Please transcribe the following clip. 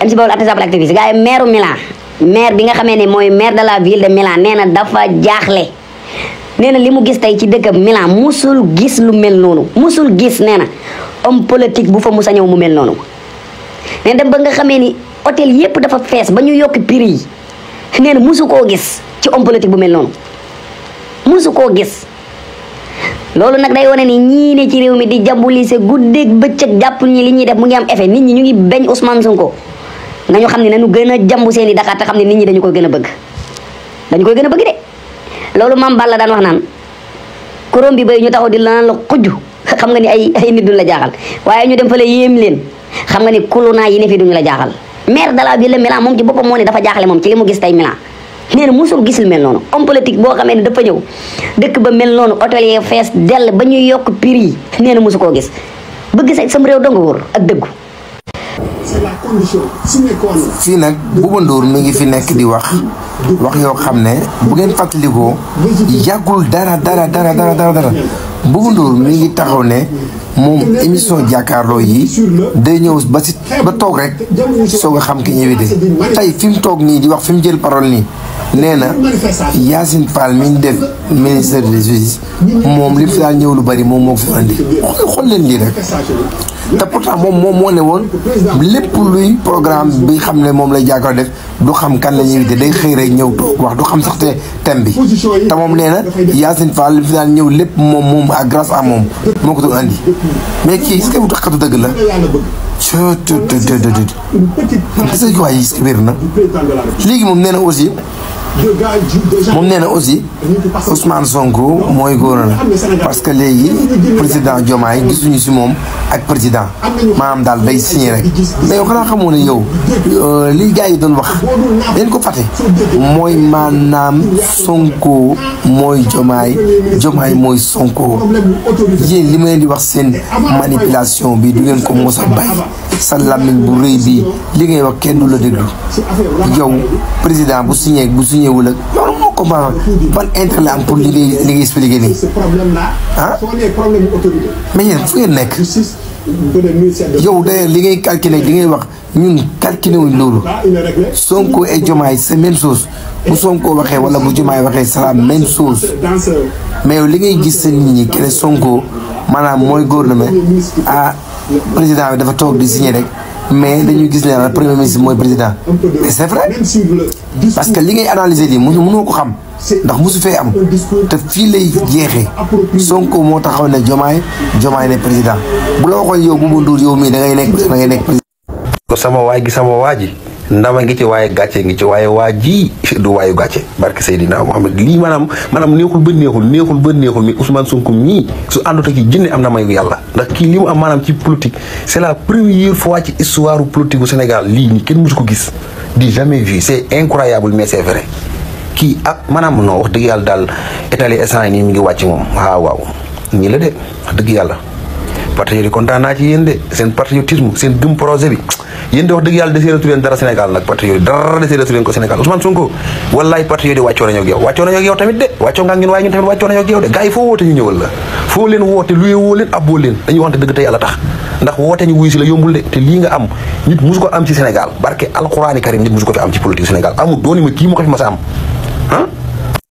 MC Baol artiste activiste gars yi maire Milan maire bi nga xamee ne mooy maire de la ville de Milan nee na dafa jaaxle nee na li mu gis tey ci dëkk Milan musul gis lu mel noonu musul gis nee na homme politique bu fa musa ñëw mu mel noonu nee na dem ba nga xamee ni hôtel yépp dafa fees ba ñu yokk prix yi nee na musu koo gis ci homme politique bu mel noonu musu koo gis loolu nag day wane ni ñii ne ci réew mi di jàmbulise guddeeg bëccëg jàpp ñi li ñuy def mu ngi am effet nit ñi ñu ngi bañ Ousmane Sonko nañu xam ne nañu gën a jàmbu seen i Dakar te xam ne nit ñi dañu koy gën a bëgg dañu koy gën a bëgg de loolu Mame Balla daan wax naan kuróom bi bay ñu taxaw di lan la xujj xam nga ni ay nit duñ la jaaxal waaye ñu dem fa la yéem leen xam nga ni kuluna yi ne fi duñu la jaaxal maire de la ville Milan moom ci boppam moo ne dafa jaaxle moom ci li mu gis tey Milan nee na musul gis lu mel noonu homme politique boo xamee ne dafa ñëw dëkk ba mel noonu hôtel yi fees dell ba ñuy yokk prix yi nee na musu koo gis bëgg sa sam réew dong wóor ak dëggu. fii nag Bouba Ndour mi ngi fi nekk di wax yoo xam ne bu ngeen fàttalikoo yàggul dara Bouba Ndour mi ngi taxaw ne moom émission jàkkaarloo yi day ñëw ba toog rek soog a xam ki ñëwi de tey fi mu toog nii di wax fi mu jël parole nii nee na Yacine Fall mi ñu def ministre de la justice moom li fi daal ñëw lu bari moom moo ko fi andi xool leen lii rek te pourtant moom moo ne woon lépp luy programme bi xam ne moom lay jàkkaarloo def du xam kan la ñuy invité day xëy rek ñëw toog wax du xam sax te thème bi te moom nee na Yacine Fall li fi daal ñëw lépp moom ak grâce à moom moo ko doon andi mais kii est-ce que bu taxatu dëgg la man gis nga waay yi wér na léegi moom nee na aussi Ousmane Sonko mooy góor na parce que léegi président Diomaye gisuñu si moom ak président maanaam daal day signé rek mais yow xanaa xamoo ne yow li gars yi doon wax dañ ko fàtte mooy maanaam Sonko mooy Diomaye mooy Sonko yéen li ma leen di wax seen manipulation bi du ngeen ko mos a bàyyi sa làmmiñ bu rëy bi li ngay wax kenn du la déglu yow président bu signé wul ak loolu moo ko ban intérêt la am pour li ngay expliqué nii ah mais yéen fu ngeen nekk yow d'ailleurs li ngay calculé li ngay wax ñun calculé wuñ loolu Sonko et Diomaye c'est même chose bu Sonko waxee wala bu Diomaye waxee c'est la même chose mais yow li ngay gis sa nit ñi que Sonko maanaam mooy gouvernement président bi dafa toog di signé rek mais dañuy gis ne la premier ministre mooy président mais c'est vrai parce que li ngay analyser lii mënoo ko xam ndax mosu fee am te fii lay jeexee Sonko moo taxaw ne Diomaye ne président bu la waxoon yow Bouba Ndour yow mii da ngay nekk président. ko sama waa ji ndama ngi ci waaye gàcce ngi ci waaye waa ji du waayu gàcce barke Seydina Mohamed lii maanaam neexul ba neexul mi Ousmane Sonko mii su àndut ak jinne am na mayu yàlla ndax kii li mu am maanaam ci politique c'est la première fois ci histoire politique bu Sénégal lii nii kenn musu ko gis di jamais vu c'est incroyable mais c'est vrai kii ak maanaam non wax dëgg yàlla daal état instant nii mi ngi wàcc moom waaw ñii la de wax dëgg yàlla patriote yi kontaan naa ci yéen de seen patriotisme seen gëm projet bi yéen de wax dëgg yàlla deseeratu leen dara Sénégal nag patriote dara deseeratu leen ko Sénégal Ousmane Sonko wallaay patriote yi wàccoo nañoo ak yow tamit de wàccoo nga ngeen waaye ñun tamit wàccoo nañoo ak yow de gars yi foo woote ñu ñëwal la foo leen woote luyee woo leen abboo leen dañuy wante dëgg te yàlla tax ndax woote ñu wuyu si la yombul de te lii nga am nit musu ko am ci Sénégal barke alxuraani karim nit musu ko fi am ci politique Sénégal amul dooni ma kii mu ko fi mas a am